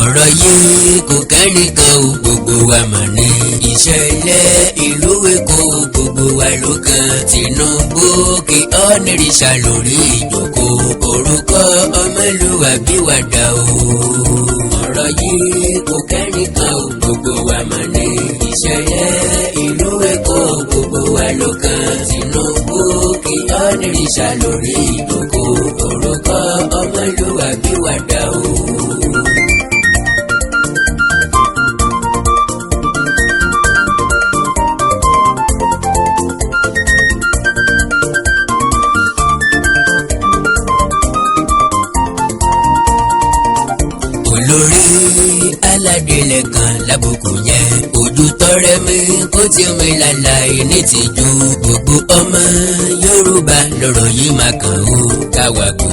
Ọ̀rọ̀ yìí kò kẹ́nìkan o, gbogbo wa mà ní. Ìṣẹ̀lẹ̀ ìlú Èkó, gbogbo wa ló kan. Tinubu kí ọ́nìrìṣà lórí ìjókòó, orúkọ ọmọlúwàbí wà dá o. Ọ̀rọ̀ yìí kò kẹ́nìkan o, gbogbo wa mà ní. Ìṣẹ̀lẹ̀ ìlú Èkó, gbogbo wa ló kan. Tinubu kí ọ́nìrìṣà lórí ìjókòó, orúkọ ọmọlúwàbí wà dá o. Olórí aládélẹ̀ kan lábùkù yẹn, ojú tọrẹ mi kó tí mi lálàyé ní tìjú. Gbogbo ọmọ Yorùbá lọ́rọ̀ yìí máa kàn ó, káwa kò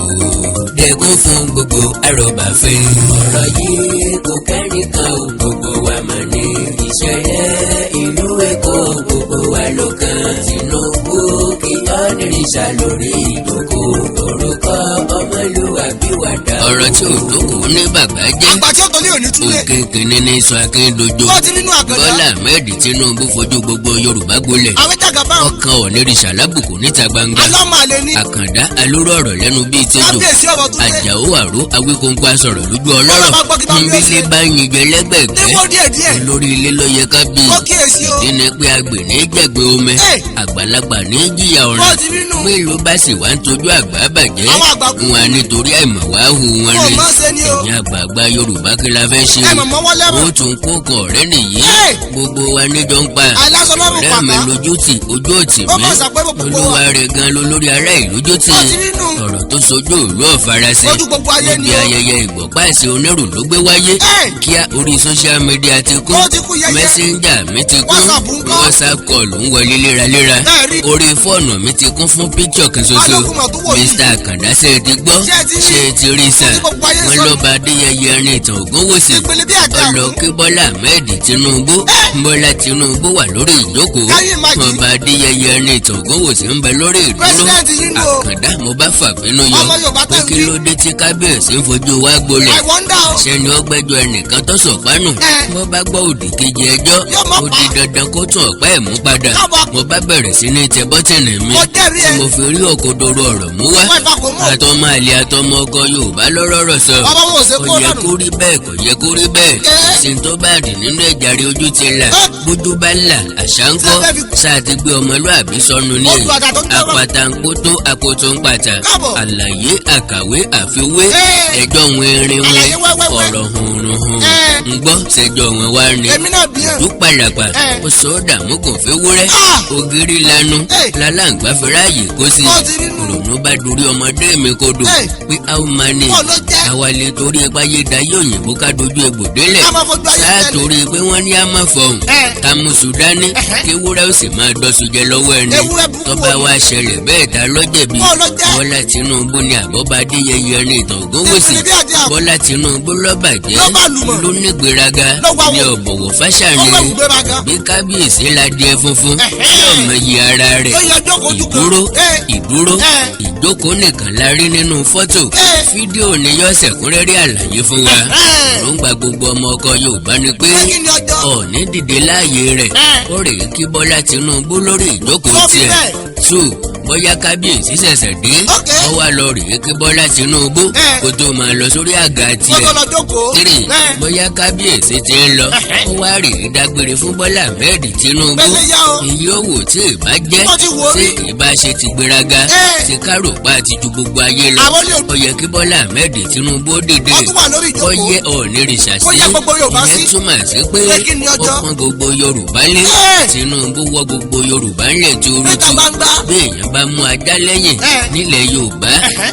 dẹ́kun fún gbogbo àròbàfin. Ọ̀rọ̀ yìí kò kẹ́nìkan o, gbogbo wa mà ní. Ìṣẹ̀lẹ̀ ìlú Èkó, gbogbo wa ló kàn. Tinubu kí ọ́nìrìṣà lórí ìjókòó, orúkọ ọmọlúwàbí wà dá. Ọ̀rọ̀ tí ò dókòó ní bàbá jẹ́. Àgbà tí ó tó ní òní túlẹ̀. Òkè kìíní ní sọ akíndójó. Ó ti nínú Àkàndá. Bọ́lá Ahmed Tinubu fojú gbogbo Yorùbá gbolẹ̀. Àwọn jàgàbá. Ọkàn Ọ̀nìrìṣà lábùkù níta gbangba. Alọ́mọ àlè ní. Àkàndá alóró ọ̀rọ̀ lẹ́nu bíi tẹ́jọ́. Kábíyèsí ọ̀bọ̀ tún lé. Àjàó àró Awíkóńkó asọ̀rọ̀ lójú ọlọ́rọ̀. Bọ́lá bá gbọ́ kí bá bí ó Nbílé ṣe. bá yin jẹ lẹ́gbẹ̀gbẹ́. Níwó díẹ̀ díẹ̀. Olórí ilé ló yẹ ká bí. Ó kíyèsí o. Ìdí ni pé agbè ní jẹ̀gbẹ́ omi. Ẹ̀. Àgbàlagbà ní jìyà Ó ọ̀ràn. ti nínú. Mélòó bá sì wá ń tojú àgbà bàjẹ́. Àwọn àgbà kú. Wọn nítorí àìmọ̀ wá hu wọn Ó ni. má ṣe ni o. Ẹ̀yin àgbààgbà Yorùbá, kí la fẹ́ ṣe? Ẹ mọ̀ mọ́wọ́ lẹ́rọ̀. Ó tún kó kan ọ̀rẹ́ nìyí. Ẹ̀. Gbogbo wa níjọ ń pa. Aláṣọ lọ́rùn Ọ̀rẹ́ mi pàpà. lójú tì, ojú òtì Ó mi. mọ̀ ṣàpẹ́ gbogbo wa. Olúwa rẹ̀ gan lolórí ará ìlú jó tì. Ó ti nínú. Ọ̀rọ̀ tó sojú ìlú ọ̀farasí. Ojú gbogbo ayé ni Níbi o. ayẹyẹ ìgbọ̀páàsì onírù ló gbé wáyé. Ẹ̀. Kíá, orí social media ti kún. Ó ti kú yẹyẹ. Messenger mi ti kún. WhatsApp ńkọ́? WhatsApp call ń wọlé léraléra. Ẹ rí. Orí fóònù mi ti kún fún picture kan ṣoṣo. Balógun mà tó wò yìí. Mr. Àkàndá, ṣe é ti gbọ́? Ṣé ẹ ti rí? Ṣé ẹ ti rí sà? Tí gbogbo ayé Wọ́n sọ. lọ́ba Adéyẹyẹ ẹni ìtàn Ògúnwùsì. Ìpele bí àjà. Ọlọ kí Bọ́lá Ahmed Tinubu. Bọ́lá Tinubu wà lórí ìjókòó. Can you imagine? Ọba Adéyẹyẹ ẹni ìtàn Ògúnwùsì ń bẹ lórí ìdúró. President yín nù o. Àkàndá, mo bá fàbínú yọ. Ọmọ Yorùbá Pé tẹ̀ ń kí wí. ló dé tí kábíyèsí ń fojú wa gbolẹ̀? I wonder o. Ṣẹ́ni ó gbẹ́jọ́ ẹnìkan tó sọ̀pánù. Ẹ. Bó bá gbọ́ òdì kejì ẹjọ́, Yóò mọ̀ ó pa. di dandan kó tún ọ̀pá ẹ̀ mú padà. Káàbọ̀. Mo bá bẹ̀rẹ̀ sí ní tẹ bọ́tìnì mi Mo jẹ́rìí tí ẹ. mo fi rí òkodoro ọ̀rọ̀ mú wá. Wọ́n ìfà kò mọ̀. Àtọmọ àlè àtọmọ ọkọ Yorùbá lọ́rọ̀ọ̀rọ̀ sọ. Bàbá wọn ò ṣe Kò kó yẹ lọ́nà. kó rí bẹ́ẹ̀, kò yẹ kó rí bẹ́ẹ̀. Ẹ. Sí tó bá dì nínú ẹ̀jàre, ojú ti là. Ẹ. Bójú bá là, àṣà ń kọ́. Ṣé ẹ fẹ́ fi Sáà ti gbé ọmọlúàbí sọnù ní. Ó lu àdá tó ń tẹ́wọ́. Àpàtàǹkótó àkótó ń pàtà. Káàbọ̀. Àlàyé àkàwé àfiwé. Ẹ. Ẹjọ́ wọn erin wọn. Àlàyé wẹ́wẹ́wẹ́. Ọ̀rọ̀ hùrùhùn. Ẹ. Ń gbọ́ sẹ́jọ́ wọn wá ní. Èmi náà bí hàn. Tó pàlàpà. Ẹ. Ó sọ ọ́ dààmú kò fi wúrẹ́. Ah! Ògiri lanu. Ẹ. Lálàǹgbá fi ráàyè kó sí. Ó ti nínú. Ìrònú bá dorí ọmọdé mi kodò. Ẹ. Pé how many. Bó ló jẹ́? Àwa lè torí ipá yé dayé òyìnbó ká dojú egbò délẹ̀. Ká máa fojú ayé Sáà tẹ́lẹ̀. torí pé wọ́n ní á máa fọhùn. Ẹ. Ká mú sùdání. Ẹ̀hẹ́. Kí ewúrẹ́ ó sì máa dọ́sùn jẹ lọ́wọ́ ẹni. Ewúrẹ́ burúkú Tó bá wo ni? wá ṣẹlẹ̀ bẹ́ẹ̀, ta ló jẹ̀bi? Bó ló jẹ́? Bọ́lá Tinubu ni àbọ̀bá Adéyẹyẹ ẹni ìtàn Ògúnwùsì? Ìpele bí àjẹ́ àbọ̀. Bọ́lá Tinubu ló bàjẹ́. Ló bá lùmọ̀. Ló nígbéraga. Ló wá Ní wò. ọ̀bọ̀wọ̀ fáṣà Ó ni. wá ìgbéraga. Bí kábíyèsí la díẹ̀ funfun. Ẹ̀hẹ́. Tí ọmọ yìí ara rẹ̀. Ó yẹ jókòó ojú kan. Ìdúró. Ẹ. Ìdúró. Ẹ. Ìjókòó nìkan la rí nínú fọ́tò. Ẹ. Fídíò ni yóò ṣẹ̀kúnrẹ́rẹ́ àlàyé fún wa. Ẹ̀hẹ́. Èròǹgbà gbogbo ọmọ ọkọ Yorùbá ni pé Pé kí ni ọjọ́? Ọ̀ọ́ni dìde láàyè rẹ̀. Ẹ. Ó rèé kí Bọ́lá Tinubu lórí ìjókòó Sọ fi tiẹ̀. bẹ́ẹ̀. Two, bóyá kábíyèsí ṣẹ̀ṣẹ̀ dé. Ok. Ó wá lọ rèé kí Bọ́lá Tinubu Ẹ. kó tó máa lọ sórí àga Kó tiẹ̀. tó lọ jókòó. Three, Ẹ. bóyá kábíyèsí ti ń lọ, Ẹ̀hẹ́. ó wá rèé dágbére fún Bọ́lá Ahmed Tinubu. Pẹ́lẹ́ yá o. Iye owó tí ì bá jẹ́ Ó ti wò ó tí rí. ì bá ṣe ti gbéraga, Ẹ. ti kárò pa àti ju gbogbo ayé lọ, Àwọn ilé ó yẹ kí Bọ́lá Ahmed Tinubu ó dìde. Ó tún wà lórí Ó ìjókòó. yẹ Ọ̀ọ́nìrìṣà sí. Kó yẹ gbogbo Yorùbá Ìyẹn sí. túmọ̀ sí pé Pé kí ni ó ọjọ́? pọ́n gbogbo Yorùbá lé. Ẹ. Tinubu wọ gbogbo Yorùbá ńlẹ̀ tuurutu. Níta gbangba. Bí èèyàn Bá mú ajá lẹ́yìn nílẹ̀ Yorùbá,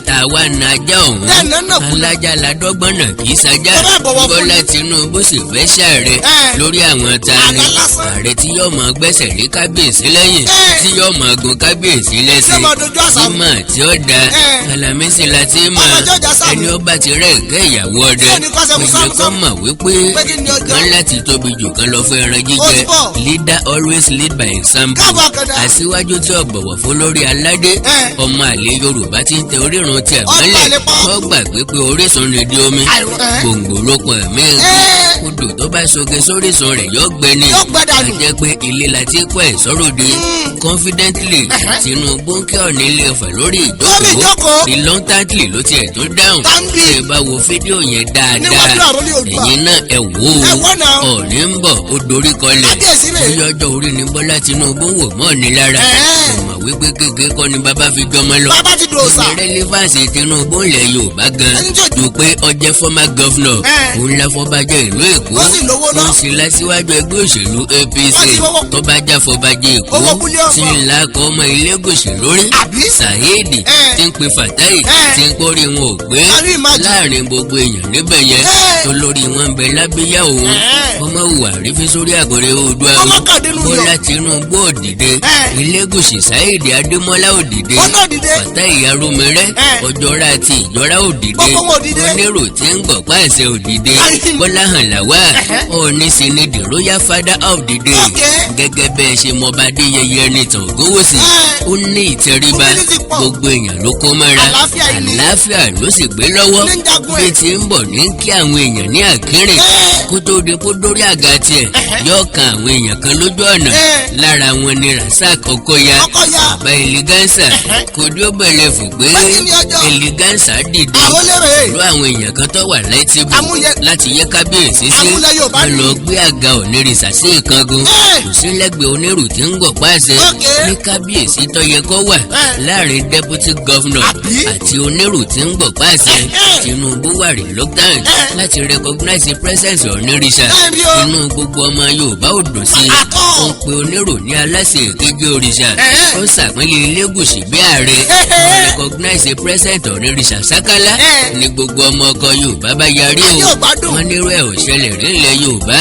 tá a wá na ajá ọ̀hún, Bẹ́ẹ̀ náà nà kú. alájà ládọ́gbọ́n náà kì í sajá. Tó bá bọ̀wọ̀ fún Bọ́lá Tinubu sì fẹ́ ṣàárẹ̀ lórí àwọn tani? Àga lásán. Ààrẹ tí yóò máa gbẹ́sẹ̀ lé kábíyèsí lẹ́yìn, tí yóò máa gun kábíyèsí lẹ́sẹ̀, Tí ó máa dojú àṣà rú. ìmọ̀ tí ó da Alámísì la ti mọ̀. Ọmọ jọjà sáàmù. Ẹni ó bá ti rẹ̀ gẹ́ ìyàwó ọdẹ, Tí ò ní kọ́ sẹ́mu ó yẹ sámú kó sámú. mọ̀ wípé Pé kí ni ọjọ́? ìkan láti tóbi jù kan lọ fún ẹran Ó jíjẹ. ti bọ̀. Leader always lead by example. Káàbọ̀, Àkàndá. Aṣíwájú tí ó bọ̀wọ̀ fún lórí aládé, ọmọ àlè Yorùbá tí ń tẹ orírun tiẹ̀ Ọmọ mọ́lẹ̀, àlè pọ̀. ó gbàgbé pé orísun ni di omi, gbòǹgbò lókun ẹ̀mí. Odò tó bá soge sórísun rẹ̀ yóò gbẹ ni. Yóò gbẹ dànù. A jẹ́ pé ilé la ti kọ́ ẹ̀ sọ́rọ̀dé. Confidently, Tinubu ń kí Ọọ̀ni Ilé Ifẹ̀ lórí Lórí ìjókòó. ìjókòó. Reluctantly ló tiẹ̀ tó dáhùn. Tàbí. Ṣé ẹ bá wo fídíò yẹn dáadáa, Níwájú àrólé Oòduà. ẹ̀yin náà ẹ wò Ẹ ó. wò náà. Ọọ̀ni ń bọ̀, ó dorí kọlẹ̀. Kábíyèsí rè. Bóyá ọjọ́ orí ni Bọ́lá Tinubu wò mọ́ Ọọ̀ni lára. Kò mọ̀ wípé kékeré kọ́ ni bàbá fi jọmọ lọ. Bàbá ti dòòsà. Ní relevance Tinubu ńlẹ̀ Yorùbá gan Ẹni tí ò- ju pé ó jẹ́ former governor, òun la fọbajẹ ìlú Èkó, Ó sì lówó ná. ó sì lásìwájú ẹgbẹ́ òṣèlú APC. Wọ́n ti fọwọ́- Tó bá já fọbajẹ Èkó, Owó búlíọ̀nù. tí ń la kọ́ ọmọ Elégùṣì lórí, Àbí? Saheed tí ń pe Fatai, tí ń kórè wọn ò pé Can you imagine? láàrin gbogbo èèyàn níbẹ̀ yẹn, tó lórí wọn ń bẹ lábíyá òun, ọmọ hùwà rífín sórí àgọ́rẹ́ Oòduà o. Ọmọ kàdínú yọ. Bọ́lá Tinubu ò dìde, Elégùṣì Saheed Adémọ́lá ò dìde, Ó náà dìde. Fatai Arúmẹrẹ, Ọjọ́ra àti Ìjọra ò dìde, Gbogbo wọn ò dìde. Onírò tí ń gbọ̀pá ẹ̀sẹ̀ ò dìde. Bọ́lá hàn làwà, Ọọ̀ni sì ni the royal father of the day. Gẹ́gẹ́ bẹ́ẹ̀ ṣe mọba Adéyẹyẹ Ẹnìtàn Ògúnwùsì, ó ní ìtẹríba, Humility pọ̀. gbogbo èèyàn ló kó mọ́ra. Àlàáfíà yìí ni. Àlàáfíà ló sì gbé lọ́wọ́. Ní ń jagun Bí ẹ̀. ti ń bọ̀ ní kí àwọn èèyàn ní àkírìn, kó tó di kó dórí àga tiẹ̀, yóò kan àwọn èèyàn kan lójú ọ̀nà. Lára wọn ni Rasaq Ọkọya, Ọkọya. bàbá Eleganza. Kò dúró bẹ̀rẹ̀ fún pé Pé kí ni ọjọ́? Eleganza dìde Àrólé rèé. pẹ̀lú àwọn èèyàn kan tó wà lẹ́tìbù láti yẹ kábíyèsí sí. Amúlẹ̀ Yorùbá Wọ́n ni. lọ gbé àga Onírìṣà sí ìkangun, kò sí lẹ́gbẹ̀ẹ́ onírù tí ń gbọ̀ pàṣẹ ní kábíyèsí tó yẹ kó wà láàrin deputy governor Àbí? àti onírù tí ń gbọ̀ pàṣẹ. Tinubu wà reluctant láti recognize the presence Onírìṣà. Bẹ́ẹ̀ni o. Inú gbogbo ọmọ Yorùbá ò dùn sí i. Àtọ́. Ó ń pe onírù ní aláṣẹ èkejì òrìṣà, ó ṣàpínlẹ̀ Elégùṣì bí ààrẹ, recognize the presence Onírìṣà sákálá ní gbogbo ọmọ ọkọ Yorùbá bá yarí Ayé o. ò gbádùn. Wọ́n nírú ẹ̀ ò ṣẹlẹ̀ rí ilẹ̀ Yorùbá.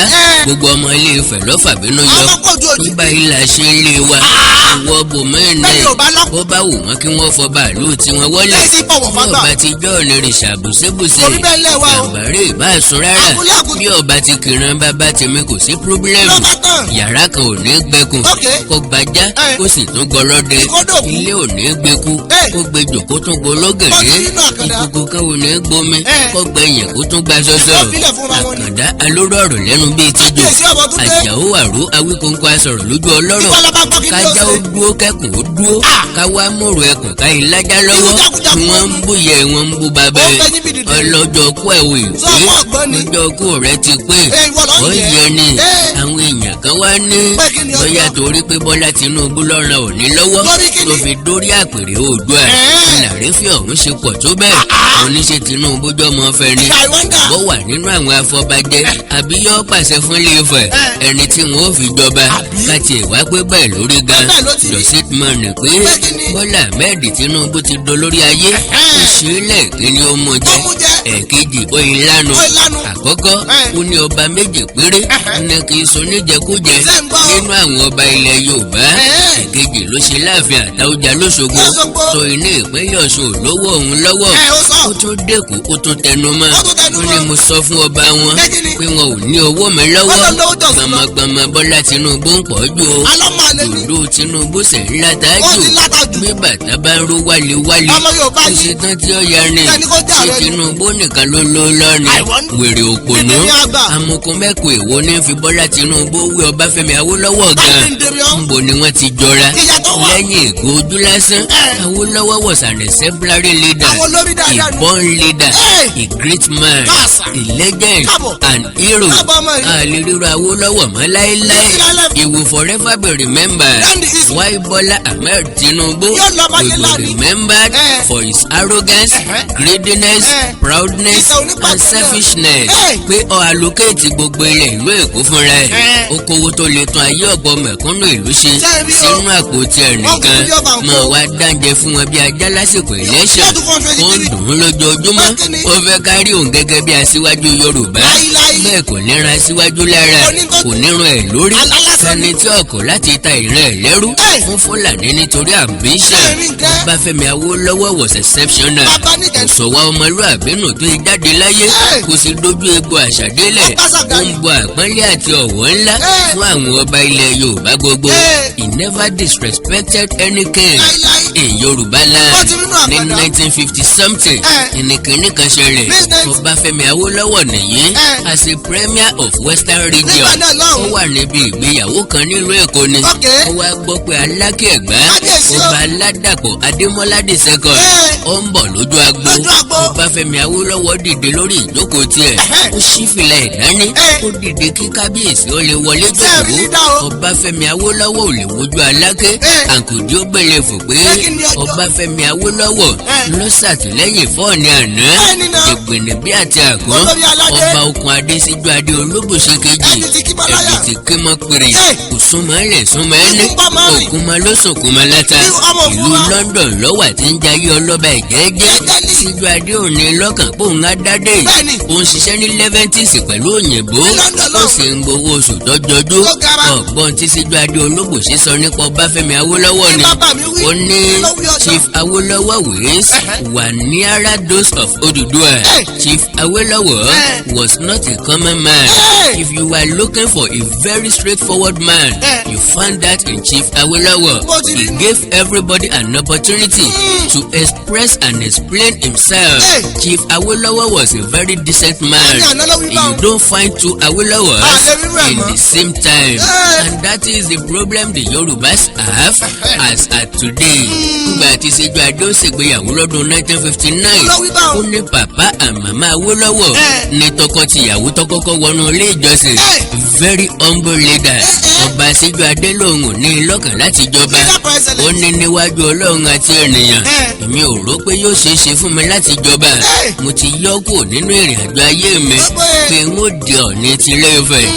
Gbogbo ọmọ Ilé Ifẹ̀ ló fàbínú yọ. Àwọn kò ju òjì. Bí báyìí la ṣe ń lé wa, ìwọ bòmíì Bẹ́ẹ̀ni ò bá lọ́kùn. bó bá wù wọ́n kí wọ́n fọ bàálù tí wọ́n wọlé. Láìsí bọ̀wọ̀ Bí fágbà. ọba ti jọ́ Onírìṣà bùsẹ̀bùsẹ̀, Kò rí bẹ́ẹ̀ lẹ̀ wá o. Gàmbàrí ìbá sùn rárá. Abúlé àgùntàn. Bí ọba ti kìran bàbá tèmi, kò sí problem. Ló bá tán. Yàrá kan ò ní gbẹkùn kó gbajá, kó sì tún gbọlọ́dẹ. Ìkọ́dọ̀ òkú. Ilé ò ní gbẹkú kó gbẹjọ, kó tún gbọlọ́gẹ̀dẹ̀. Ó ti nínú Àkàndá. Ìkòkò kan ò ní gbomi kó gbẹ̀yìn, kó tún gba sọ́sọ́. Ó filẹ̀ fúnra wọn ni. Àkàndá alóró ọ̀rọ̀ lẹ́nu bíi tíjò. Kábíyèsí ọmọ tún dé. Àjàó àró Awíkóńkó asọ̀rọ̀ lójú ọlọ́rọ̀. Ìkọlá bá gbọ́ kí ni ó Kájá ó ṣe? dúó, kẹ́kùn ó dúó, káwá mòrò ẹkùn ká ìlájà lọ́wọ́. Irú jákujàku Wọ́n ń búyẹ, wọ́n ń bú bàbá Ó ẹ̀. fẹ́ yín bí dìde. Ọlọ́jọ́ kú ẹ̀ wò Sọ pé fún ọ̀gbọ́n ni. ọjọ́ kú rẹ̀ ti pé. Ẹ, ìwọ ló ń Ó yẹ. yẹ ni. Àwọn èèyàn kan wá ní Pé kí ni ọjọ́? bóyá torí pé Bọ́lá Tinubu lọ́ràn òní lọ́wọ́ Lórí kí ni? tó fi dórí àpèrè Oòduà, làrífín ọ̀hún ṣe pọ̀ tó bẹ́ẹ̀. Oníṣe Tinubu jọmọ fẹ́ ni? I wonder. Bó wà nínú àwọn afọbajẹ, àbí yóò pàṣẹ fún Ilé-Ifẹ̀ ẹni tí wọn ò fi jọba? Àbí? Káti ìwá pé bẹ́ẹ̀ lórí gan. Bẹ́ẹ̀ ló ti rí. Does it mean pé Pé kí ni? Bọ́lá Ahmed Tinubu ti dolórí ayé? Ó ṣe é lẹ́ẹ̀kínní, ó mú jẹ. Ó mú jẹ. Ẹ̀ẹ̀kejì, ó yin lánu. Ó ìlànà. Àkọ́kọ́, ó ní ọba méjì péré ní kì í so níjẹkújẹ Ṣé ń gbọ́? nínú àwọn ọba ilẹ̀ Yorùbá. Ẹ̀ẹ̀kejì ló ṣe láàfin Àtaọ́jà lÓṣogbo, Lóṣogbo. tó ilé ìpínlẹ̀ Ọ̀ṣun ò lówó òun lọ́wọ́. Ẹ, ó sọ. Ó tún dẹ́kun, ó tún tẹnu mọ́. Ó tún tẹnu Ó ní mọ́. mo sọ fún ọba wọn Pé kí ni? pé wọn ò ní owó mi lọ́wọ́. Wọ́n lọ lówó jọ̀sùn lọ. Gbọmọgbọmọ Bọ́lá Tinubu ń pọ̀ jù o. Alọ́mọ àlẹ́ ni. Dòdò Tinubu sì ń látà Ó jù. ti látà jù. Bí bàtà bá ń ró wálewále, Ọmọ Yorùbá ó yìí. ṣe tán tí ó ya ni. Ẹni kó jẹ́ Ṣé ààrẹ ni. Tinubu nìkan ló ló lọ́ni? I wonder. Wèrè òpònú. Dídí ní àgbà. Amukun mẹ́kù, èwo ní fi Bọ́lá Tinubu wé Ọbáfẹ́mi Awólọ́wọ̀ gan? Báyìí ń dèrè ọ́. Ńbo ni wọ́n ti jọra? Ìyàtọ̀ wà. Lẹ́yìn ìgò ojú lásán, Awólọ́wọ̀ was an exemplary leader, Àwọn olórí dáadáa a ni. born leader, Ẹ. a great man, Káàsà. a legend Káàbọ̀. and hero. Káàbọ̀ ọmọ yìí. A lè ríro Awólọ́wọ̀ mọ́ láéláé. Títí láéláé. He will forever be remembered. Land is- Why Bola Ahmed Tinubu Yóò lọ bá will yé be láàrin. remembered for his arrogance, greediness, proudness. rudeness Ìtàn onípàtó and náà. selfishness Hey! pé ó allocate gbogbo ilẹ̀ ìlú Èkó fúnra ẹ̀. Eh. Ó kówó tó lè tún ayé ọ̀pọ̀ mẹ̀kúnnù ìlú ṣe Ṣé ẹ rí o? sínú àpò tiẹ̀ Wọ́n nìkan, kúkú bí ọba mọ̀ nǹkan. wá dáńjẹ fún wọn bí ajá lásìkò election. Lọ́dún kan Ó ń 23. dùn ún lójoojúmọ́. Pé kí ni? Ó fẹ́ kárí òun gẹ́gẹ́ bí aṣíwájú Yorùbá. Láíláí. Bẹ́ẹ̀ kò ní ran aṣíwájú lára, kò ní ran ẹ̀ lórí. Alálásán ni. Ẹni tí ọkọ̀ láti ta ìran ẹ̀ lẹ́rú Hey! fún Fúlàní nítorí ambition. Ṣé ẹ rí nǹkan? Ọbáfẹ́mi Awólọ́wọ̀ was exceptional. Bàbá ní Kò sọ wá ọmọlúàbí nù tó jáde láyé. Hey! Kò sì dojú egbò àṣà délẹ̀. Ó bá Ó ń sàgá. bu àpọ́nlé àti ọ̀wọ̀ ńlá Hey! fún àwọn ọba ilẹ̀ Yorùbá gbogbo. Hey! He never disrespected any king Láíláí. in Yorùbá land. Ó ti rínú Ní àpàdà. 1950 something, Eh. ìnìkìnní kan ṣẹlẹ̀. Business. Ọbáfẹ́mi Awólọ́wọ̀ nìyí, Eh. as a premier of Western Region, Nígbà náà lọ́hùn. ó wà níbi ìgbéyàwó kan nílùú Èkó ni. Okay. Ó wá gbọ́ pé Aláké Ẹ̀gbá, Kábíyèsí o. Ọba Aládàpọ̀ Adémọ́lá the Second, Eh. ó ń bọ̀ lójú agbo. Lójú agbo. Ọbáfẹ́mi Awólọ́wọ̀ dìde lórí ìjókòó tiẹ̀. Ẹ̀hẹ́. Ó ṣí fìlà ẹ̀ dání. Eh. Ó dìde kí kábíyèsí ó lè wọlé Ṣé ẹ rí jókòó. dídá o? Ọbáfẹ́mi Awólọ́wọ̀ ò lè wojú Aláké. Eh. Àǹkùdí ó gbélé fò pé Pé kí ni ọjọ́? Ọbáfẹ́mi Awólọ́wọ̀ Eh. ló ṣàtìlẹ́yìn fọ́ọ̀nì àná, Bẹ́ẹ̀ni náà. Ìgbìnìbí àti Àkún, Olórí aládé. Ọba Okun Adésíjú Adé Olúbùṣe kejì. Ẹni tí kí bọ́ láyà. Ẹbí ti ké mọ́ pèrè. Hey! Kò súnmọ́ lẹ̀ súnmọ́ ẹni. Ikú bá máa rìn. Òkun mọ́ ló sòkun mọ́ láta. Bí ọmọ òkun Ìlú wa. London lọ́wà tí ń jayé ọlọ́ba ìjẹ́jẹ́. Jẹ́jẹ́ ní. Síjú Adé òní lọ́kàn pé òun á dádé. Bẹ́ẹ̀ni. Ó ń ṣiṣẹ́ ní Leventis pẹ̀lú òyìnbó. Ní London Ó lọ́hùn. sì ń gbowó oṣù tọ́jọ́jú. Ó gara. Ọ̀gbọ́n tí Síjú Adé Olúbùṣe sọ nípa Ọbáfẹ́mi Awólọ́wọ̀ Kí ni. bàbá mi wí? Ó ní Kí ló wí ọjọ́? Chief Awólọ́wọ̀ ways were nearer those of Oduduwa. Hey! Chief Awolowo Eh. was not a common man. Hey! If you were looking for a very straightforward man, Eh. you found that in Chief Awolowo. Bó ti He rí nù. gave everybody an opportunity to express and explain himself. Hey! Chief Awolowo was a very decent man. Ẹni àná ló wí báwọn. You don't find two Awolowos A lè rírú ẹ̀ in mọ́. the same time. Hey! And that is the problem the Yorubas have as at today. Nígbà tí Síjú Adé ó ṣègbéyàwó lọ́dún 1959, Ló wí báwọn. ó ní bàbá and màmá Awólọ́wọ̀ Eh. ní tọkọ-tìyàwó tó kọ́kọ́ wọnú ilé ìjọsìn. Eh. Very humble leader. Eh, eh. Ọba Síjú Adé lòun ò ní lọ́kàn láti jọba. Leader by excellence. Ó ní níwájú Ọlọ́run àti ènìyàn, Eh. èmi ò rò pé yóò ṣeé ṣe fún mi láti jọba. Eh. Mo ti yọ kúrò nínú ìrìn àjò ayé mi Gbogbo ẹ̀. pé n ó di Ọ̀ọ̀ni tilé Ifẹ̀.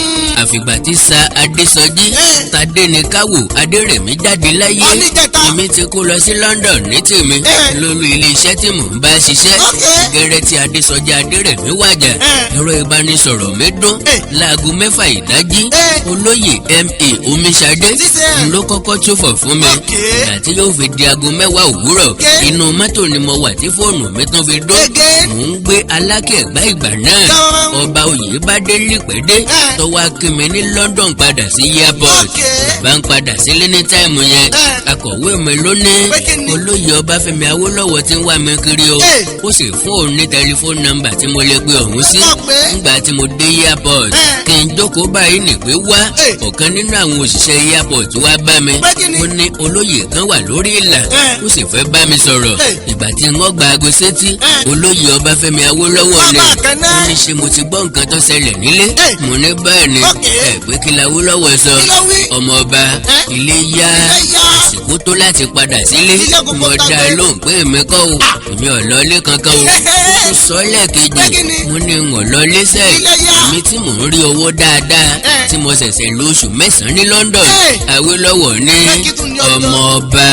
Àfìgbà tí Sa Adésọjí Eh. Tadéníkàwò Adérẹ̀mí jáde láyé, Oníjẹta. èmi ti kó lọ sí London ní tèmi Eh. lórí iléeṣẹ́ tí mò ń bá ṣiṣẹ́. Okay. Gẹ́rẹ́ tí Adésọjí Adérẹ̀mí wàjà, Eh. ẹ̀rọ ìbánisọ̀rọ̀ mi dún Eh. láago 6 ìdájí. Eh. Olóyè M.A. Omiṣadé Sísẹ́. ló kọ́kọ́ túfọ̀ fún mi. Okay. Ìgbà tí yóò fi di aago 10 òwúrọ̀, Okay. inú mọ́tò ni mo wà tí fóònù mi tún fi dún. Again. Mò ń gbé Aláké Ẹ̀gbá ìgbà náà, Gan-an. Ọba Oyèbádé Lípẹ́dé, Eh. tó wá kí mi ní London padà sí airport. Okay. Bá ń padà sílé ní time yẹn, Eh. akọ̀wé mi ló ní Pé kí ni? olóyè Ọbáfẹ́mi Awólọ́wọ̀ tí ń wá mi kiri o. Eh. Ó sì fún òun ní tẹlifóònù nọ́mbà tí mo lè pe òun sí. Ó pé. Nígbà tí mo dé airport, Eh. kí n jókòó báyìí nìpé wá, Eh. ọ̀kan nínú àwọn òṣìṣẹ́ airport wá bá mi. Pé kí ni? Ó ní olóyè kan wà lórí ìlà, Eh. ó sì fẹ́ bá mi sọ̀rọ̀. Eh. Ìgbà tí wọ́n gba aago sétí, Eh. olóyè Ọbáfẹ́mi Awólọ́wọ̀ ni. Bàbá kan náà. Ó ní ṣé mo ti gbọ́ nǹkan tó ṣẹlẹ̀ nílé? Eh. Mo ní bẹ́ẹ̀ ni. Okay. Ẹ pé kí l'Awólọ́wọ̀ sọ? Kí ló wí? Ọmọ ọba, Eh. ilé yá, Ilé yá. àsìkò tó láti padà sílé. Ilé gbogbo Mo dá tàgbé. lóhùn pé èmi kọ́ o, èmi ò lọ ilé kankan o. Ó tún sọ lẹ́ẹ̀kejì. Pé kí ni? Mo ní n ò lọ ilé sẹ́ẹ̀. Ilé yá. Èmi tí mò ń rí owó dáadáa, Eh. tí mo ṣẹ̀ṣẹ̀ lo oṣù 9 ní London. Eh. Awólọ́wọ̀ ní Pé kí tún ní ọjọ́? ọmọ ọba,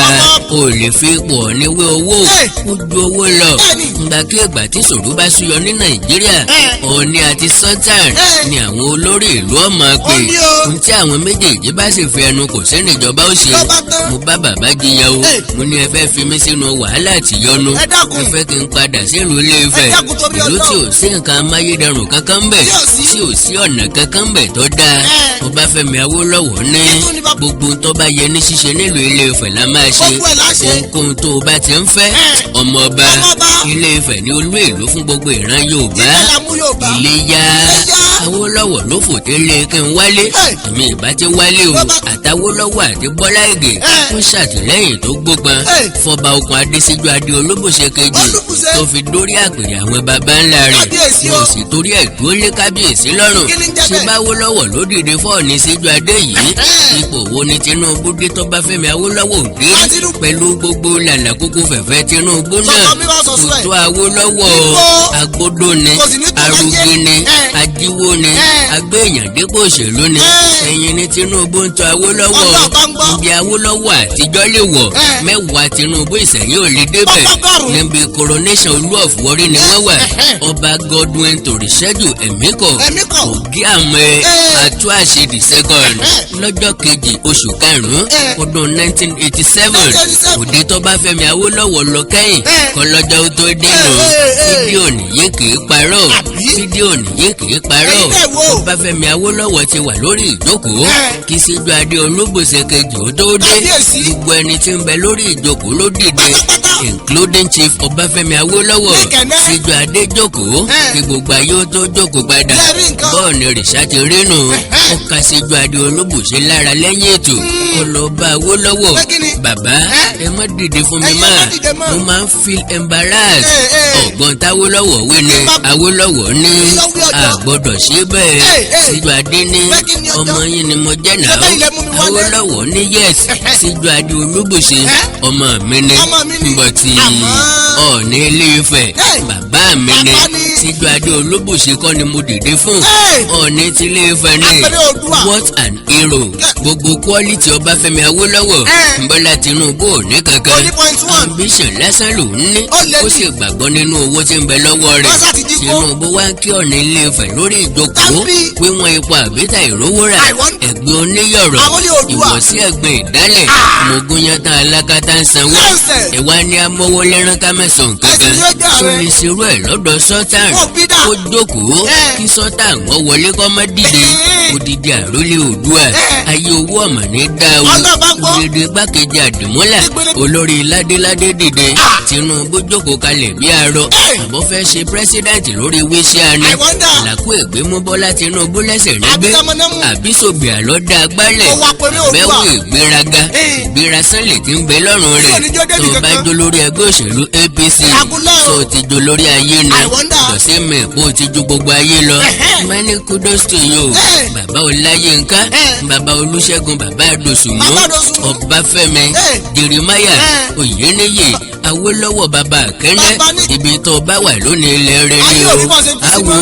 Ọmọ ò lè fi ipò Ọ̀ọ̀ni wé owó. Eh. Ó ju owó lọ. Bẹ́ẹ̀ni. Ìgbàkigbà tí ìṣòro bá súyọ ní Nàìjíríà, Eh. Ọ̀ọ̀ni àti Sultan Eh. ni àwọn olórí ìlú ọmọ pé. Ó ní o. Ohun tí àwọn méjèèjì bá sì fi ẹnu kò sí níjọba ó ṣe. Ló bá tán. Mo bá bàbá jiyàn o. Eh. Mo ní ẹ fẹ́ fi mí sínú wàhálà àtìyọnu. Ẹ dákun. Ẹ fẹ́ kí n padà sílùú Ilé Ifẹ̀, Ẹ dákun torí ìlú tí Ọlọ́run. ò sí nǹkan amáyédẹrùn kankan ń bẹ̀, Tí ò sí. tí ò sí ọ̀nà kankan ń bẹ̀ tó dáa. Eh. Ọbáfẹ́mi Awólọ́wọ̀ ní Kí tún ní bàbá? gbogbo tó bá yẹ ní ṣíṣe nílùú Ilé Ifẹ̀ la máa ṣe. Gbogbo ẹ̀ la ṣe. Ohunkóhun tó o bá ti ń fẹ́, Eh. ọmọ ọba, Ọmọ ọba. Ilé Ifẹ̀ ní olú ìlú fún gbogbo ìran Yorùbá. Ilé la mú Yorùbá. Ilé yá. Ilé yá. Awólọ́wọ̀ ló fòtélé kí n wálé. Hey! Èmi ìbá ti wálé o. Bàbá- Àtàwólọ́wọ̀ àti Bọ́lá Ìgè Ẹ̀. ń ṣàtìlẹ́yìn tó gbópọn Hey! fọba Okùn Adésíjú Adé Olúbùṣe kejì Olúbùṣe. tó fi dórí àpèrè àwọn baba ńlá rẹ̀. Kábíyèsí Wọn o. ò sì torí ẹ̀ dúró lé kábíyèsí lọ́rùn. Kí ni ń jẹ́ Ṣé bẹ́ẹ̀? báwólọ́wọ̀ ló dìde fọ́ọ̀ní Síjú Adé yìí? Ẹ̀hẹ́n. Ipò wo ni Tinubu dé tó bá Fẹ́mi Awólọ́wọ̀ dé? Tinubu. Pẹ̀lú gbogbo làlà kókó fẹ̀fẹ́ Tinubu náà, Sọ̀tọ̀ mi wá sọ kò sọ ẹ̀. tó Awólọ́wọ̀. Níbo? Agbódó ni, Kò sì ní tó láyé. arugi ni, Ẹ̀. ajíwó ni, Ẹ̀. agbéyàn dépò òṣèlú ni. Ẹ̀. Ẹ̀yìn ni Tinubu ń tọ Awólọ́wọ̀. Ọlọ́run bá ń gbọ́. Ibi Awólọ́wọ̀ àtijọ́ lè wọ̀, Ẹ̀. 10 Tinubu ìsẹ̀yìn ò lè débẹ̀. 100. Níbi coronation Olú of Warri ni wọ́n wà. Ẹ̀hẹ́n. Ọba Godwin Torísẹ́jù Ẹ̀míkọ̀ Ẹ̀míkọ̀. Ògíàmẹ́ Ẹ̀. Àtúàṣe the second Ẹ̀hẹ́n. lọ́jọ́ 2 oṣù 5 Ẹ̀. ọdún 1987, 1987. òde tó bá Fẹ́mi Awólọ́wọ̀ lọ kẹ́yìn Ẹ̀. kọlọ́jọ́ tó dénú. Ẹ̀, ẹ̀, ẹ̀. Fídíò nìyí kì í parọ́. Àbí? Fídíò nìyí kì í parọ́. Ẹ̀yin náà wò. Ọbáfẹ́mi Awólọ́wọ̀ ti wà lórí ìjókòó Ẹ̀. kí Síjú Adé Olúbùṣe kejì ó tó dé. Kábíyèsí. Gbogbo ẹni tí ń bẹ lórí ìjókòó ló dìde, Pátápátá. including Chief Ọbáfẹ́mi Awólọ́wọ̀. Níkẹ̀nẹ́. Síjú Adé jókòó Ẹ̀. kí gbogbo ayé ó tó jókòó padà. Lẹ́rìí nǹkan. Bọ́ọ̀nì rìṣà ti rínu. Ẹ̀hẹ́. Ó ka Síjú Adé Olúbùṣe lára lẹ́yìn ètò, ó lọ bá Awólọ́wọ̀. Pé kí ni? "Bàbá, Ẹ́. ẹ má dìde fún mi Ẹ̀yin má ẹ má dìde mọ́. Mo máa ń feel embarrassed." Ẹ̀, ẹ̀. Ọ̀gbọ́n táwólọ́wọ̀ wí ni? Bá- Awólọ́wọ̀ ní Kí ló wí ọjọ́? a gbọ́dọ̀ ṣe bẹ́ẹ̀. Ẹ̀, ẹ̀. Síjú Adé ní Pé kí ni ọjọ́? ọmọ yín ni mo jẹ́ Ṣé náà. bẹ́ẹ̀ ilẹ̀ mú mi wálé? Awólọ́wọ̀ ní yes, Síjú Adé Olúbùṣe Ẹ́. ọmọ mi ni, Ọmọ mi ni. but Àmọ́- Ọọ̀ni Ilé Ifẹ̀ Ẹ̀. bàbá mi ni. Bàbá ni. Síjú Adé Olúbùṣe kọ́ ni mo dìde fún, Ẹ̀. Ọọ̀ni ti Ilé Ifẹ̀ ni. Apẹ̀rẹ̀ Oòduà. What an hero! Gbogbo quality Ọbáfẹ́mi Awólọ́wọ̀, Ẹ̀. Bọ́lá Tinubu ò ní kankan. Kò ní point one. Ambition lásán lòún ní. Ó lé Ó ní. sì gbàgbọ́ nínú owó tí ń bẹ lọ́wọ́ rẹ̀. Wọ́n sá ti jí kó. Tinubu wá ń kí Ọọ̀ni Ilé Ifẹ̀ lórí ìjókòó Tábí. pé wọ́n ipò àbíta ìrówó rà, I wonder. ẹ̀gbin oníyọ̀rọ̀, Àrólé Oòduà. ìwọ̀sí ẹ̀gbin ìdálẹ̀, mogun yan tán alákatá ń sanwó. Nonsense. Ẹ̀wá ní amọ́wọ́ lẹ́rán ká mẹ́sàn-án kankan. Ẹ̀sìn yóò jẹ́ Tó ààrẹ. lè ṣerú ẹ̀ lọ́dọ̀ Sultan? Wọ́n bí dà. Kó jókòó Ẹ̀. kí Sultan wọ́n wọlé kọ́ mọ́ dìde. Ẹ̀. Odidi àrólé Oòduà. Ẹ̀. Ayé owó ọ̀mọ̀ ní dá o. Ọlọ́run bá ń gbọ́. Odidi gbákejì àdìmúlà, Ìpele- olórí ládéládé dìde. Ah. Tinubu jókòó kalẹ̀ bí arọ. Ẹ̀. Àbọ̀ fẹ́ ṣe president lórí wíṣẹ́ ni? I wonder. Làkú ègbé mú Bọ́lá Tinubu lẹ́sẹ̀ nígbé. Àbísọ́mọ-námú. Àbísògbè àlọ́ dá agbálẹ̀. Ó wá pẹ̀lú Oòduà. Àbẹ̀wò ìgbéraga, Ẹ̀. ìgbéra sánlẹ̀ tí ń bẹ lọ́rùn Tí rẹ̀. ò ní jó débi Tó bá kankan. jó lórí ẹgbẹ́ òṣèlú APC, Àgúnlẹ̀ o. tó ti jó lórí ayé ni? I wonder. Dọ̀sí mi kó o ti ju gbogbo ayé lọ. Ẹ̀hẹ́. Many kudos to you, Ẹ̀. bàbá Ọláyínká, Ẹ̀. bàbá Olúṣẹ́gun, bàbá Àdòsùnmú, Bàbá Àdòsùnmú. Ọbáfẹ́mi Ẹ̀. Jeremiah Ẹ̀. Oyèníyè Awólọ́wọ̀, bàbá Àkẹ́ndẹ́. Bàbá ní- Ibi tó bá wà lónìí, ilẹ̀ rẹ ni Ayé o. ò ní bá ṣe kú sí Awo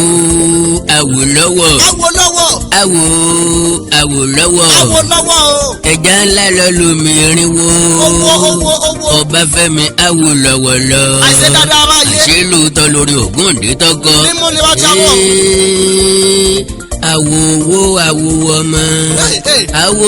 Awólọ́wọ̀. Awo lọ́wọ́. Awo Awólọ́wọ̀. Awo lọ́wọ́ o. Ẹja ńlá lọ lómi irinwó. Owó, owó, owó. Ọbáfẹ́mi Awólọ́wọ̀ lọ. Àìṣe dáadáa máa yé. Àṣé lóòótọ́ lórí Ògúndé tọkọ. Mímú ni wọ́n ti àwọ̀. Ee, àwo owó, àwo ọmọ, Hey, hey. àwo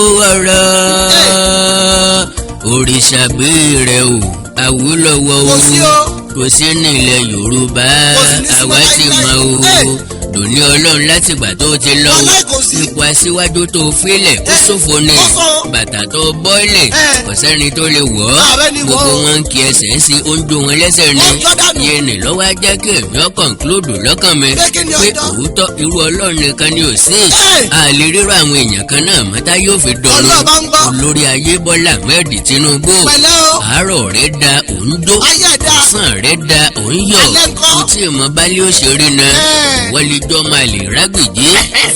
ọ̀rọ̀, òrìṣà béèrè o, Awólọ́wọ̀ o. Kò sí o. Kò sí nílẹ̀ Yorùbá. Kò sí ní sí Àwa ti láíláí. mọ̀ o. Hey. Dòní Ọlọ́run, látìgbà tó ti lọ o, Wàláì kò sí. ipò aṣíwájú tó fílẹ̀ ó Eh, ṣòfò ni. ó sọ. Bàtà tó bọ́ọ̀lẹ̀, Eh. kò sẹ́ni tó lè wọ̀ ọ́. Ààrẹ ni wọ̀ Gbogbo ọ́. wọn ń kí ẹsẹ̀ ń sí oúnjẹ wọn lẹ́sẹ̀ ni. Ó jọ́ dànù. Yẹn ni lọ́wọ́ á jẹ́ kí èmi ọ́ conclude lọ́kàn mi Pé kí ni pé ọjọ́? òótọ́ irú Ọlọ́run nìkan ni ò sí. Hey. A lè rírọ àwọn èèyàn kan náà mọ́tá yóò fi dọ̀run. Ọlọ́run bá ń gbọ́. Olórí ayé Bọ́lá Ahmed Tinubu, Pẹ̀lẹ́ o. àárọ̀ rẹ̀ da òun jó, Ayé ẹ̀ dá. ọ̀sán rẹ̀ da òun yọ̀. Alẹ́ ńkọ́? Kò tí ì mọ bálé òṣèré náà. Ẹ̀. Wọ́n lè jọ ọmọ àlè rágbèjì,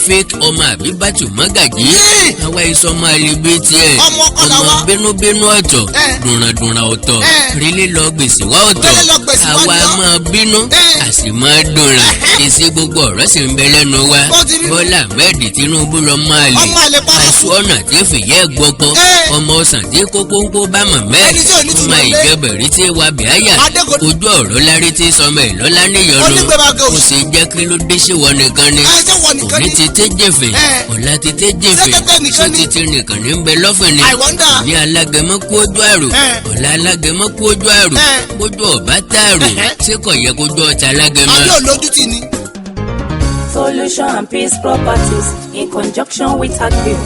fake ọmọ àbíbátù mọ́gàjì. Yìí. Àwa iṣọ́ ọmọ àlè bíi tiẹ̀. Ọmọ ọkọ Ọmọ làwa. bínúbínú ọ̀tọ̀, Ẹ̀. dùnràndùnràn ọ̀tọ̀, Ẹ̀. rílé lọ gbèsè wá ọ̀tọ̀. Rílé lọ gbèsè wá Àwa ni ọ́. máa bínú, Ẹ̀. a sì máa dùnràn. Èsì gbogbo ọ̀rọ̀ sì ń bẹ lẹ́nu wa. Bó ti rí. Bọ́lá Ahmed Tinubu lọ máa lè Ọmọ àlè paraku. aṣọ ọ̀nà tí fìyẹ́ gbọ́kọ́, Ẹ̀. ọmọ ọ̀sán tí kókóńkó bá mọ̀ mẹ́, Ẹni tí ò ní ọmọ túmọ̀ lé. ìjẹbẹ̀rí tí wà bíáyà, Adégodò. ojú ọ̀rọ̀ lárí tí sọmọ ẹ̀ lọ́lá níyọnu. Onígbèbàgà Kò òsì. sì jẹ́ kí ló dé sí wọn nìkan ni? Ẹ ṣé wọ nìkan Òní ni? ti tẹ́ jẹ̀fẹ̀, Ẹ̀. ọ̀la ti tẹ́ jẹ̀fẹ̀. Ṣé tẹ́tẹ́ nìkan Ṣé ni? títí nìkan ní ń bẹ lọ́fẹ̀ ni? I wonder. Ní alágẹmọ kú ojú àrò, Ẹ̀. ọ̀la alágẹmọ kú ojú àrò. Ẹ̀. Kójú ọ̀bá tààrò, Ẹ̀hẹ́. ṣé kò yẹ kójú ọ̀tá alágẹmọ? Àbí òlójútì ni. Solution and Peace Properties in conjunction with Agview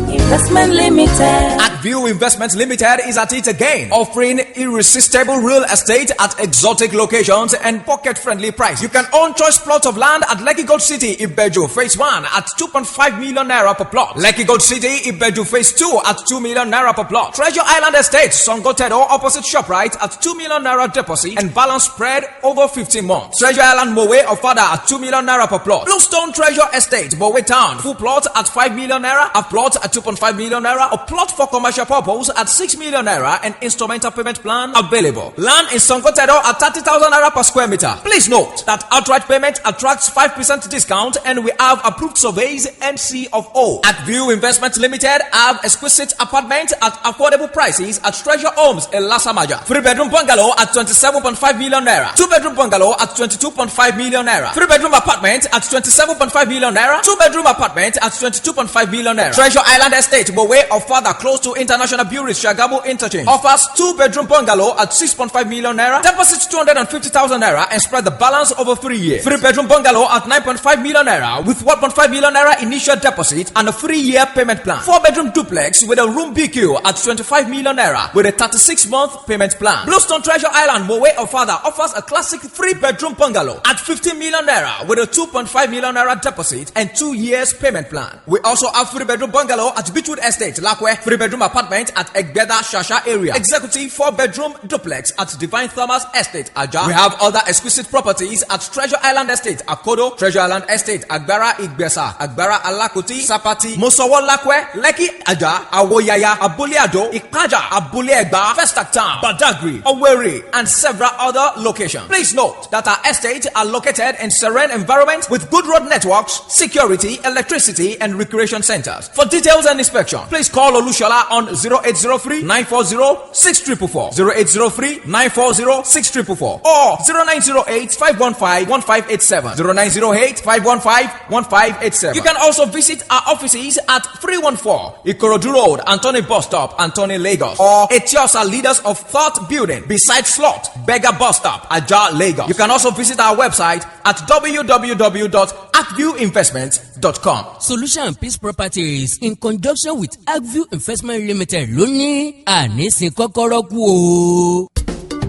Investment Limited. Agview Akview Investment Limited is at it again, offering irresistible real estate at exotic locations and pocket-friendly price. You can own choice plot of land at Lekki Gold City, Ibeju, Phase 1 at 2.5 million naira per plot. Lekki Gold City, Ibeju, Phase 2 at 2 million naira per plot. Treasure Island Estate, Sangotedo, opposite ShopRite at 2 million naira deposit and balance spread over 15 months. Treasure Island Mowe Ofada at 2 million naira per plot. Bluestone Treasure Estate, Mowe Town, full plot at 5 million naira, a plot at 2.5 million naira, a plot for commercial purpose at 6 million naira and instrumental payment plan available. Land in Sangotedo at 30,000 naira per square meter. Please note that outright payment attracts 5% discount and we have approved surveys and C of O. At View Investment Limited have exquisite apartment at affordable prices at Treasure Homes in Ilasamaja. Three bedroom bungalow at 27.5 million naira. Two bedroom bungalow at 22.5 million naira. Three bedroom apartment at 27.5 million naira. Two bedroom apartment at 22.5 million naira. Treasure Island Estate, Mowe Ofada, close to International Bureau Shagamu Interchange, offers two bedroom bungalow at 6.5 million naira. Deposit 250,000 naira and spread the balance over 3 years. Three bedroom bungalow at 9.5 million naira with 1.5 million naira initial deposit and a 3-year payment plan. Four bedroom duplex with a room BQ at 25 million naira with a 36 month payment plan. Bluestone Treasure Island, Mowe Ofada offers a classic three bedroom bungalow at 15 million naira with a 2.5 million naira deposit and 2 years payment plan. We also have three bedroom bungalow at Beechwood Estate, Lakwe, three bedroom apartment at Egbeda Shasha area, executive four bedroom duplex at Divine Thomas Estate, Ajah. We have other exquisite properties at Treasure Island Estate, Akodo, Treasure Island Estate, Agbara Igbesa, Agbara Alakoti, Sapati, Mosowo Lakwe, Lekki Ajah, Awoyaya, Abule Ado, Ipaja, Abule Egba, Festac Town, Badagry, Owerri, and several other locations. Please note that our estates are located in serene environment with good road networks, security, electricity, and recreation centers. For details and inspection, please call Olushola on 0803 940 6444, 0803 940 6444, or 0908 515 1587, 0908 515 1587. You can also visit our offices at 314 Ikorodu Road, Anthony Bus Stop, Anthony, Lagos, or Etiosa Leaders of Thought Building, beside Slot, Beggar Bus Stop, Ajah, Lagos. You can also visit our website at www.akviewinvestments.com. Solution Peace Properties in conjunction with Agview Investment Limited ló ní ànísìn kọ́kọ́rọ́ kú o.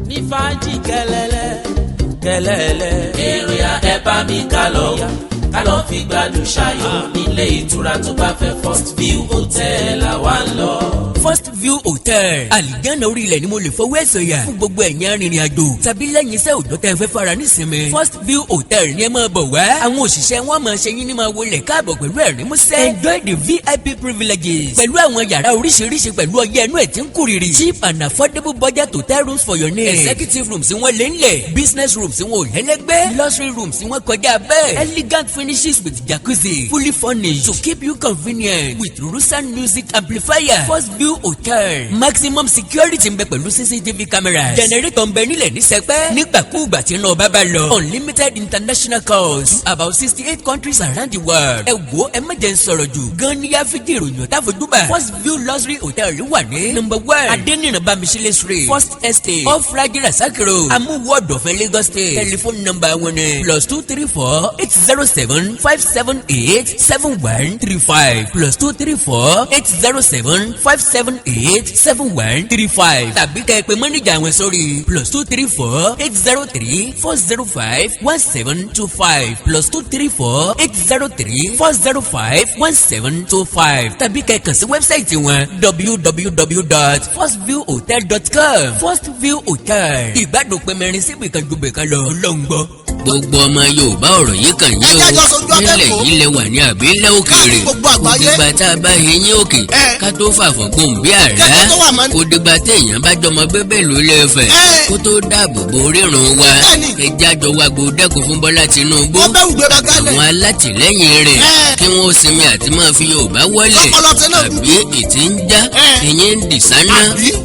Ní fàájì kẹlẹlẹ kẹlẹlẹ. Èrè ẹ bá mi ká lọ, ká lọ fi gbádùn ṣayọ̀ nílé ìtura tó bá fẹ́. First View Hotel àwa ń lọ. First View Hotel, àlìjáná orí ilẹ̀ ni mo lè fọwọ́ ẹ̀ sọ̀yà fún gbogbo ẹ̀yin arìnrìn àjò tàbí lẹ́yìn iṣẹ́ òjò tẹ́ ẹ fẹ́ fara nísinmi. First View Hotel ní ẹ máa bọ̀ wá. Àwọn òṣìṣẹ́ wọn máa ṣe yín ní máa wọlé káàbọ̀ pẹ̀lú ẹ̀rín músẹ́. Enjoy the VIP privileges pẹ̀lú àwọn yàrá oríṣiríṣi pẹ̀lú ọyẹ́ ẹnu ẹ̀ tí ń kúrìrì. Cheap and affordable budget hotel rooms for your needs. Executive rooms wọn lé ńlẹ̀, business rooms wọn ò lẹ́lẹ́gbẹ́, luxury rooms wọn kọjá bẹ́ẹ̀. Elegant finishes with jacuzzi, fully furnished to keep you convenient with Rusan music amplifier. First View Hotel, maximum security ń bẹ pẹ̀lú CCTV cameras. Generator ń bẹ nílẹ̀ ní sẹpẹ́ nígbàkúùgbà tí iná ọba bá lọ. Unlimited international calls to about 68 countries around the world. Ẹ wo, ẹ má jẹ́ ń sọ̀rọ̀ jù gan ní yáfíjì ìròyìn ọ̀tá fojúbà. First View Luxury Hotel wà ní number 1 Adeniran Bamisile Street, First Estate, off Raji Rasaki Road, Amuwo Odofin, Lagos State. Telephone number wọn ni +234 807 578 7135, +234 807 578 7135, tàbí kẹ́ ẹ pè mọ́nìjà wọn sórí +234 803 405 1725, +234 803 405 1725, tàbí kẹ́ ẹ kàn sí website wọn www.firstviewhotel.com. First View Hotel, ìgbádùn pẹ̀mẹ́rin síbi kan ju bẹ̀kan lọ, ọlọ́ngbọ́. Gbogbo ọmọ Yorùbá, ọ̀rọ̀ yìí kàn yín Ẹ jẹ́ jọ sojú o. abẹ́ Nílẹ̀ kó. yìí lẹ wà ní àbí ilẹ̀ òkèèrè, Káàkiri gbogbo kò àgbáyé. dìgbà tá a bá yẹn òkè ká tó fàfọ̀ gbòǹbí àrá. Kẹ́kẹ́ tó wà mọ́ ní. Kò dìgbà téèyàn bá jọmọ bébè ló lè fẹ̀ kó tó dáàbò bo orírun wa. Bẹ́ẹ̀ni. Ẹ jájọ wa gbó dẹ́kun fún Bọ́lá Tinubu, Wọ́n bẹ̀rù gbéra gálẹ̀. àwọn alátìlẹ́yìn rẹ̀, kí wọ́n sinmi àti máa fi Yorùbá wọlé. Lọ́pọ̀lọ́ Tinubu. Àbí ìtì ń já ìyẹn ń dì sáná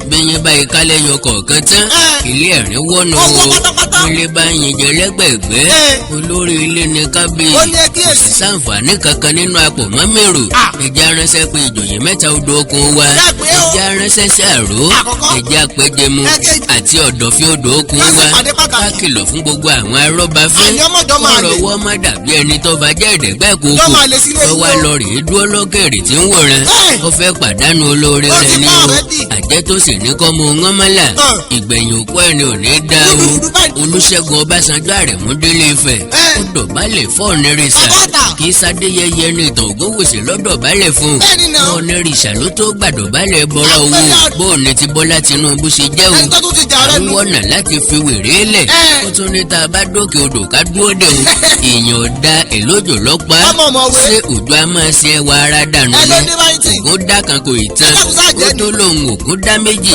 bẹ́yẹn báyìí kálẹ̀ yọ kọ̀ọ̀kan tán, ilé ẹ̀rín wọ́nù Ó wọ́ o. pátápátá. Ilé bá yin jẹ lẹ́gbẹ̀ẹ́gbẹ́. Ẹ̀gbẹ́ olórí ilé ní kábíyì. Ó ní ẹ kíyèsí. Sáǹfààní kankan nínú apò mọ́mẹ́rù. Ẹja ránṣẹ́ pé ìjòyè mẹ́ta odò okun wa. Ẹ pé o. Ẹja ránṣẹ́ sí àró. Àkọ́kọ́. Ẹja apẹjẹmu Ẹ̀kejì. àti ọ̀dọ̀fín odò okun Wọ́n wa. sì pàdé pàtàkì. Ká kìlọ̀ fún gbogbo àwọn arọ́bafín. Àní ọmọdé ọmọ àlè. Kọ́rọ̀ wọ́n má dàbí ẹni tó bá jẹ́ ìdẹ́gbẹ́ kókó. Lọ́ máa lè sílé Tó wá yìí o. lọ rèé dúró lókèrè tí ń wòran. Ẹ̀. Ó fẹ́ pàdánù olóore Ó ti rẹ̀ ní pa o. already. Àjẹ́ tó sì ní kọ́ mu ńgánmọ́là. Ìgbẹ̀yìn òkú ẹni ò ní dá o. Rúdurùdu báyìí. Olúṣẹ́gun Ọbásanjọ́ Àrẹ̀mú délé Ifẹ̀. Ó dọ̀bálẹ̀ fọ́ọ̀nìrìsà. Bàbá àtà. Kì í sadéyẹyẹ ní ìtàn Ògúnwùsì lọ́dọ̀bálẹ̀ fún. Bẹ́ẹ̀ni náà. Ọ̀nìrìsà ló tó gbàdọ̀bálẹ̀ bọ́rọ̀ owó. Àpẹẹrẹ. Bóòní ti Bọ́lá Tinubu ṣe jẹ́ o. Ẹni tó tún ti jà rẹ nu. Àwọn ọ̀nà láti fi wèrè lẹ̀. Ó tún ní tá a bá dókè odò ká dúró dé o. Èèyàn ò da èlójò lọ́pàá. Ọmọ ọ̀mọ̀wé. Ṣé òjò á máa ṣe ẹwà ara dànù Ẹ ló ni? ní báyìí tì. Ògún dá kan kò ì tán. Ẹ dákun sáà jẹ́ Ó tó lòun ògún dá méjì.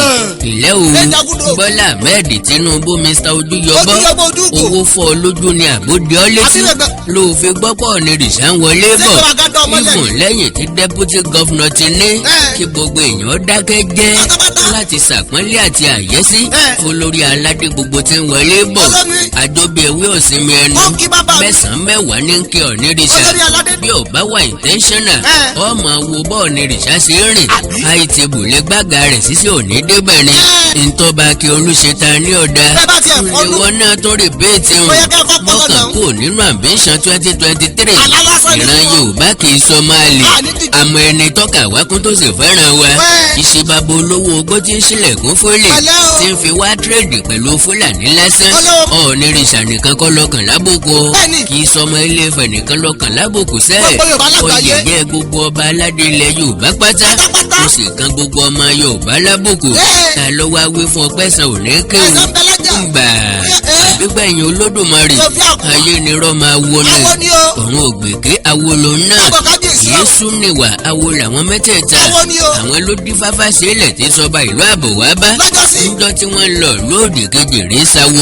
Ìlẹ́ o. Ẹ jagudo. Bọ́lá Ahmed Tinubu, Mr Ojúyọbọ. Ojúyọbọ ojúgò. Owó fọ́ ọ lójú ni àbódé ọ létí. Àbí bẹ̀bẹ̀. Ló fi gbọ́pọ̀ ní rìṣà ń wọlé Ṣé bọ̀. ìjọba gádọ́ ọmọlẹ̀? Ìfún lẹ́yìn tí deputy governor ti ní kí gbogbo èèyàn dákẹ́ jẹ́ Pátápátá. láti ṣàpọ́nlé àti àyẹ́sí fọlórí aládé gbogbo tí ń wọlé bọ̀. Olómi. Àjọbí ewé òsinmi ẹnu. Ó kí bàbá mi. Mẹ́sàn-án mẹ́wàá ní kí ọ̀ ní rìṣà. Olórí aládé. Bí ò bá wà intentional, ọmọ wo bọ́ọ̀ ní rìṣà ṣe ń rìn. Àìtìbù lè gbága rẹ̀ sísè òní débẹ̀ ni. Ntọ́ba kí olùṣèta ní ọ̀dà. Bẹ́ẹ̀ bá tiẹ̀ fọ́nú. Ìwọ náà tó rí béètì Ó yẹ kẹ́ ẹ kọ́ pọ́nlọ́ mọ́kàn náà. kúrò nínú ambition 2023. Àlá lásán ni Ìran fún wọn. Yorùbá kì í sọ máa lè. À ní dìde. Àmọ́ ẹni tọ́ka wákún tó sì fẹ́ràn wa. Wẹ́. Ìṣe bàbá olówó ogbó tí ń ṣílẹ̀kùn fólè. Pẹ̀lẹ́ o. Tí ń fi wá tírèdì pẹ̀lú Fúlàní lásán. Olówó. Ọ̀ọ́nìrìṣà nìkan kọ́ lọ́kàn lábùkù o. Bẹ́ẹ̀ni. Kì í sọmọ Ilé Ifẹ̀ nìkan lọ́kàn lábùkù sẹ́ẹ̀. Gbogbo Yorùbá lágbàáyé. Oyè jẹ́ gbogbo ọba aládé ilẹ̀ Yorùbá pátá. Pátápátá. Ó sì kan gbogbo ọmọ Yorùbá lábùkù. Ta ló wá wí fún ọpẹ́ san òní kéwù? Ẹ̀san bẹ lájà. Ǹgbà àbígbẹ̀yìn Olódùmarè. Sọ bí àkùrọ̀. Ayé ni rọ́ máa wo ni. Awo ni o. Ọ̀run ògbèké awo lòun náà. Káàbọ̀ kábíyèsí o. Yéésù níwà awo làwọn mẹ́tẹ̀ẹ̀ta. Awo ni o. Àwọn ló dín fáfá sílẹ̀ tí sọba ìlú àbò wá bá. Lọ́jọ́sí. Níjọ́ tí wọ́n lọ lóòdì kejì rí sáwo.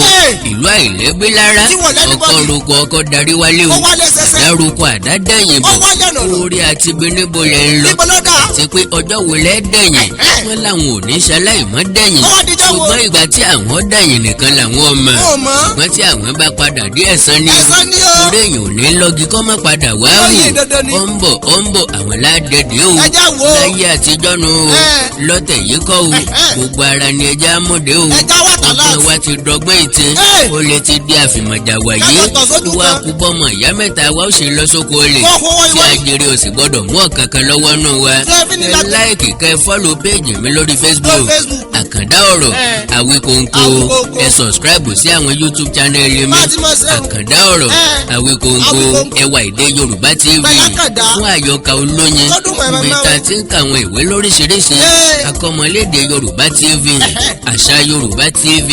Ìlú àìlẹ́gbẹ́ lára. Tí wọ́n lẹ́nu Ọkọ bọ́ọ̀lì. roko ọkọ darí wálé o. Ó wálé sẹsẹ. Àdá roko àdá dẹ̀yìn Ó bọ̀. wálé ọ̀nà. Orí àti beníbo lẹ̀ ń lọ. Níbo ló dà? Àti pé ọjọ́ wo lẹ́ dẹ̀yìn? Wọ́n làwọn ò ní ṣaláìmọ́ dẹ̀yìn. Ó wá dijọ́ wo? Ṣùgbọ́n ìgbà tí àwọn dẹ̀yìn nìkan làwọn mọ̀. Ó mọ̀. Ṣùgbọ́n tí àwọn bá padà dé, ẹ̀san ni o. Ẹ̀san ni o. Torí èèyàn ò ní lọ́gi kọ́ má padà wá Ó wò. yè dandan ni. Ó ń bọ̀, ó ń bọ̀, àwọn ládẹ́dẹ́ o. Ẹ já wo. Láyé àtijọ́ nu o. Lọ́tẹ̀ yìí kọ́ o. Gbogbo ara ni ẹja amúde o. Ẹja wà tà Ọgbọ́n wa ti dọgbọ́n ìtẹ́. Ẹ̀. Ó lè ti di àfìmọ̀jà wàyé. Kájọ tọ̀ sójú Wá kan. kú bọ́mọ ìyá mẹ́ta wa ó ṣe lọ sóko olè. Wọ́n kó wọ́n Tí ìwọ́n. ajere ò sì gbọ́dọ̀ mú ọ̀kankan lọ́wọ́ nù wa. Ṣé fi ní Ẹ láti- like, kẹ́ follow page mi lórí Facebook. Lórí Facebook. Àkàndá Ọ̀rọ̀ Àwíkóńkó. Àwíkóńkó. Ẹ subscribe sí àwọn YouTube channel mi. Má ti mọ̀ sẹ́wọ̀n. Àkàndá Ọ̀rọ̀ Àwíkóńkó. Àwíkóńkó. Ẹwà Èdè Yorùbá TV. Pẹ̀lú Àkàndá. Fún àyọkà olóyin. Lọ́dún mọ̀ Ibi ẹ̀mọ́. tá a ti ń ka àwọn ìwé lóríṣiríṣi. Akọ́mọlédè Yorùbá TV. Àṣà Yorùbá TV.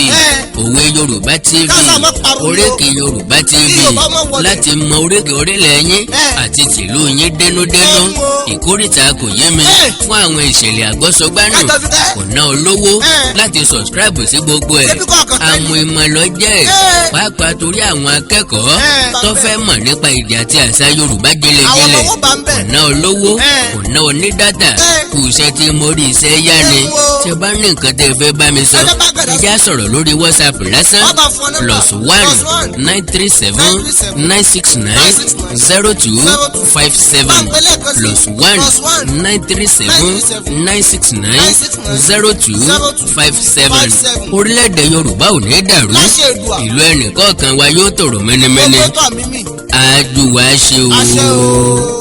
Òwe Yorùbá TV. Káṣá má parun o. Oríkì Yorùbá TV. Kí Yorùbá má wọlé. Láti mọ oríkì orílẹ̀ yín àti tìlú yín dénúdénú. Ẹ wo. Ìkórìtà kò yé mi. Fún àwọn ìṣẹ̀lẹ̀ àgbọ́sọgbánù. Kájọ fi tẹ́. Kò ná olówó láti subscribe sí gbogbo ẹ̀. Ṣebí kọ́ ọ̀kan tẹ́ ni? Àmọ́ ìmọ̀ lọ jẹ́ ẹ̀. Pàápàá torí àwọn akẹ́kọ̀ọ́ tó fẹ́ mọ̀ nípa èdè àti àṣà Yorùbá Àwọn jẹlẹjẹlẹ. ọmọ wọn bá ń bẹ̀. Kò ná olówó. Kò ná onídàtà. Kù iṣẹ́ tí mo rí iṣẹ́ yá ni. Ẹ wo. Tí o bá ní nǹkan tẹ́ ẹ fẹ́ bá mi sọ, Ẹ jẹ́ bá gàdá ẹ já sọ̀rọ̀ lórí WhatsApp lásán. Wọ́n bá fún ọ nọ́mbà. Plus one Plus one 937 969 02 57. Bá ń pè lẹ́ẹ̀kan sí. Plus one Plus one 937 969 02 57. Orílẹ̀-èdè Yorùbá ò ní dàrú. Láṣẹ Èdùà. Ìlú ẹnìkọ̀ọ̀kan wa yóò tòrò mẹ́nimẹ́ni. Gbogbo tó àmì mi. Àjùwà ṣe o. Àṣẹ o.